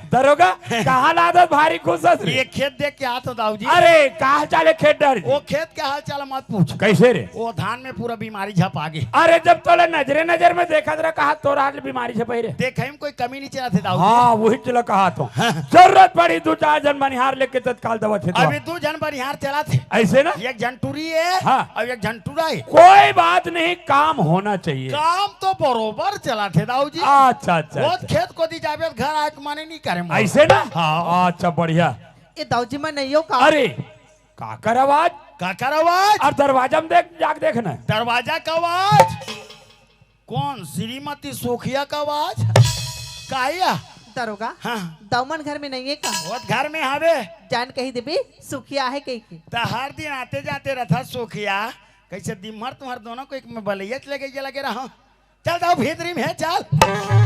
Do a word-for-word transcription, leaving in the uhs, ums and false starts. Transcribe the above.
दरोगा, कहाँ लादत भारी खुश हस रे? ये खेत देख के आत हो दाऊ जी। अरे, का हाल चाल हे खेत डहर जी? वो खेत के हाल चाल मत पूछ। कैसे रे? वो धान में पूरा बीमारी झपा गे। अरे, जब तोला नजरे नजर में देखत रहा, कहा तोर हाल बीमारी झपई रे? देखे में कोई कमी नहीं चलत हे दाऊ जी। हाँ, वही चला कहा तो। हाँ। जरूरत पड़ी दू चार झन बनिहार लेके तत्काल दवा छेदवा। अभी दू झन बनिहार चलत हे। ऐसे ना? एक झन टूरी हे हाँ। अउ एक झन टूरा हे। कोई बात नहीं, काम होना चाहिए। काम तो बरोबर चलत हे दाऊ जी। अच्छा, अच्छा, वो अच्छा। खेत कोती जाबे त घर आए के मने नहीं करे मोर। ऐसे ना? हाँ। अच्छा, बढ़िया। ए दाऊ जी, मैं नहीं हो का? अरे, काकर आवाज? काकर आवाज? अउ दरवाजा में देख, जाके देख ना। दरवाजा का आवाज? कौन? श्रीमती सुखिया का आवाज? का या? दरोगा, हाँ। दऊ मन घर में नहीं हे का? वो घर में हवे। जान कही देबे, सुखिया आहे कही के। त हर दिन आते जाते रहा सुखिया, कैसे दिन भर तुम्हार दोनों को एक में बलैया लगे ये लगे रहा। चल दाऊ भीतरी में हे, चल।